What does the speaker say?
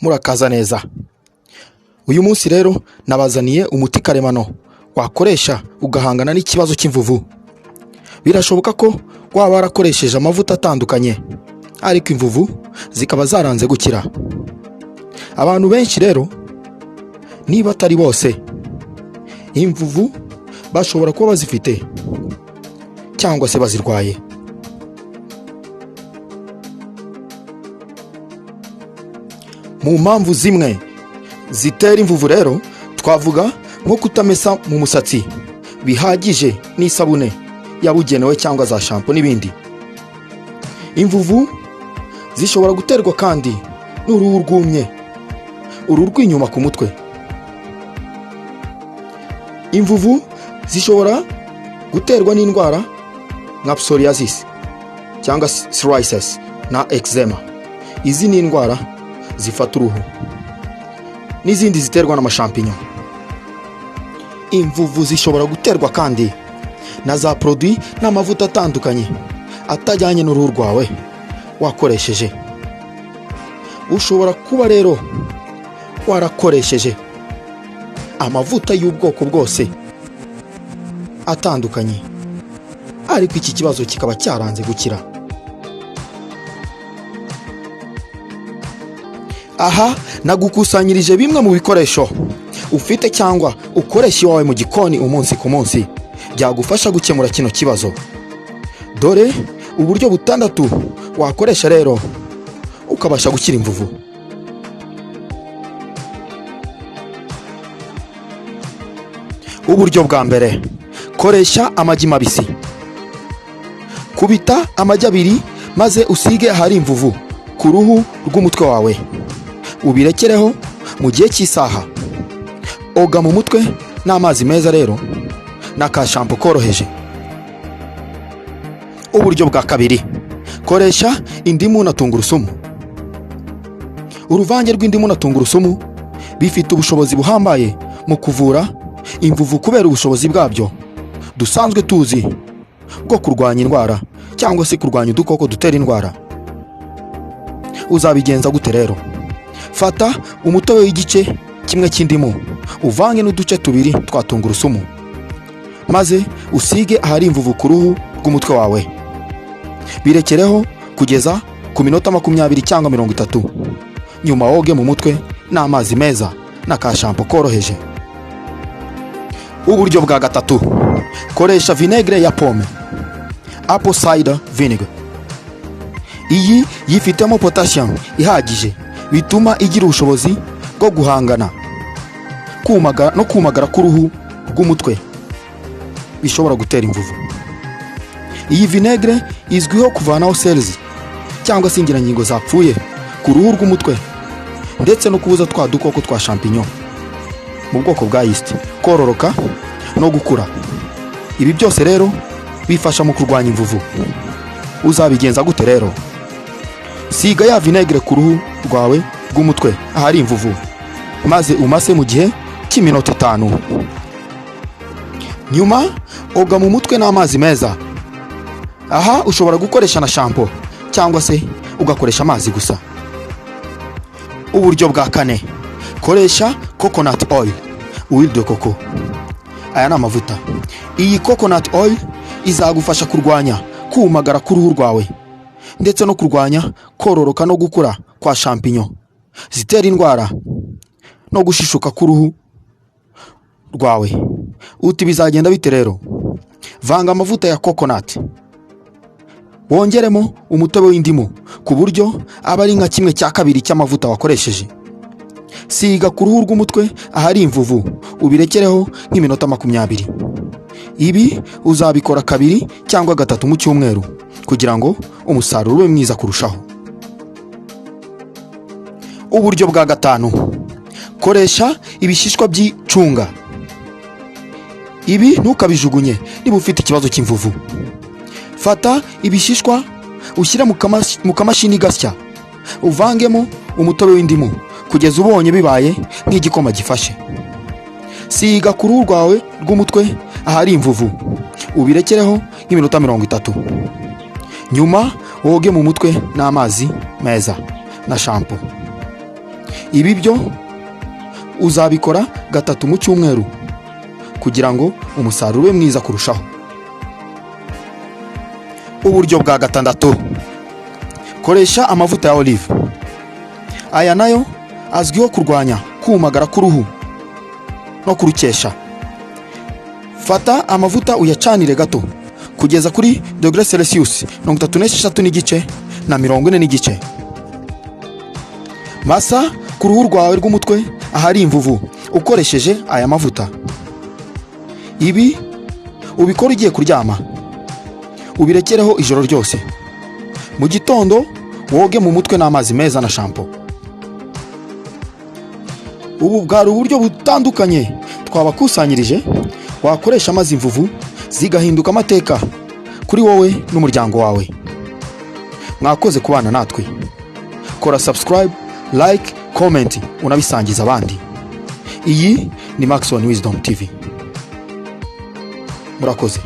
Murakaza neza. Uyu munsi rero nabazaniye umuti karemano wakoresha ugahangana n'ikibazo cy'imvuvu. Birashoboka ko waba warakoresheje amavuta atandukanye, ariko imvuvu zikaba zaranze gukira. Abantu benshi rero, niba atari bose, imvuvu bashobora kuba bazifite cyangwa se bazirwaye. Mu mpamvu zimwe zitera imvuvu rero twavuga nko kutamesa mu musatsi bihagije n'isabune yabugenewe cyangwa za shampo n'ibindi. Imvuvu zishobora guterwa kandi n'uruhu rwumye, uru rw'inyuma ku mutwe. Imvuvu zishobora guterwa n'indwara nka psoriasis cyangwa psoriasis na eczema. Izi ni indwara zifata uruhu n'izindi ziterwa n'amashampinyo. Imvuvu zishobora guterwa kandi na za produit n'amavuta atandukanye atajyanye n'uruhu rwawe wakoresheje. Ushobora kuba rero warakoresheje amavuta y'ubwoko bwose atandukanye, ariko iki kibazo kikaba cyaranze gukira. Aha nagukusanyirije bimwe mu bikoresho ufite cyangwa ukoresha iwawe mu gikoni umunsi ku munsi byagufasha gukemura kino kibazo. Dore uburyo butandatu wakoresha rero ukabasha gukira imvuvu. Uburyo bwa mbere, koresha amagi mabisi. Kubita amagi abiri maze usige ahari imvuvu ku ruhu rw'umutwe wawe, ubirekereho mu gihe cy'isaha. Oga mu mutwe n'amazi meza rero n'aka shampo koroheje. Uburyo bwa kabiri, koresha indimu na tungurusumu. Uruvange rw'indimu na tungurusumu bifite ubushobozi buhambaye mu kuvura imvuvu kubera ubushobozi bwabyo dusanzwe tuzi bwo kurwanya indwara cyangwa se kurwanya udukoko dutera indwara. Uzabigenza gute rero? Fata umutobe w'igice kimwe cy'indimu uvange n'uduce tubiri twa tungurusumu, maze usige ahari imvuvu ku ruhu rw'umutwe wawe. Birekereho kugeza ku minota 20 cyangwa 30, nyuma woge mu mutwe n'amazi meza n'aka shampo koroheje. Uburyo bwa gatatu, koresha vinegere ya pome, apple cider vinegar. Iyi yifitemo potassium ihagije bituma igira ubushobozi bwo guhangana kumagara no kumagara k'uruhu rw'umutwe bishobora gutera imvuvu. Iyi vinegere izwiho kuvanaho cells cyangwa se ingirangingo zapfuye ku ruhu rw'umutwe, ndetse no kubuza twa dukoko twa champignon mu bwoko bwa yeast kororoka no gukura. Ibi byose rero bifasha mu kurwanya imvuvu. Uzabigenza gute rero? Siga ya vinegere ku ruhu rwawe rw'umutwe ahari imvuvu, maze umase mu gihe cy'iminota 5. Nyuma oga mu mutwe n'amazi meza. Aha ushobora gukoresha na shampo cyangwa se ugakoresha amazi gusa. Uburyo bwa kane, koresha coconut oil, huile de coco. Aya ni amavuta. Iyi coconut oil izagufasha kurwanya kumagara k'uruhu rwawe ndetse no kurwanya kororoka no gukura kwa champignon zitera indwara no gushishuka k'uruhu rwawe. Uti bizagenda bite rero? Vanga amavuta ya coconut, wongeremo umutobe w'indimu ku buryo aba ari nka 1/2 cy'amavuta wakoresheje. Siga ku ruhu rw'umutwe ahari imvuvu, ubirekereho nk'iminota 20. Ibi uzabikora kabiri cyangwa gatatu mu cyumweru kugira ngo umusaruro ube mwiza kurushaho. Uburyo bwa gatanu, koresha ibishishwa by'icunga. Ibi ntukabijugunye niba ufite ikibazo cy'imvuvu. Fata ibishishwa ushyire mu kamashini gasya, uvangemo umutobe w'indimu kugeza ubonye bibaye nk'igikoma gifashe. Siga ku ruhu rwawe rw'umutwe ahari imvuvu, ubirekereho nk'iminota 30. Nyuma woge mu mutwe n'amazi meza na shampo. Ibi byo uzabikora gatatu mu cyumweru kugira ngo umusaruro ube mwiza kurushaho. Uburyo bwa gatandatu: koresha amavuta ya olive. Aya nayo azwiho kurwanya kumagara k'uruhu no kurukesha. Fata amavuta uyacanire gato kugeza kuri dogere Celsius 36.5 na 40.5. Masa ku ruhu rwawe rw'umutwe ahari imvuvu ukoresheje aya mavuta. Ibi ubikora ugiye kuryama, ubirekereho ijoro ryose. Mu gitondo woge mu mutwe n'amazi meza na shampo. Ubu bwari uburyo butandukanye twabakusanyirije wakoresha maze imvuvu zigahinduka amateka kuri wowe n'umuryango wawe. Mwakoze kubana natwe. Kora subscribe, like, comment, unabisangiza abandi. Iyi ni Maxon Wisdom TV. Murakoze.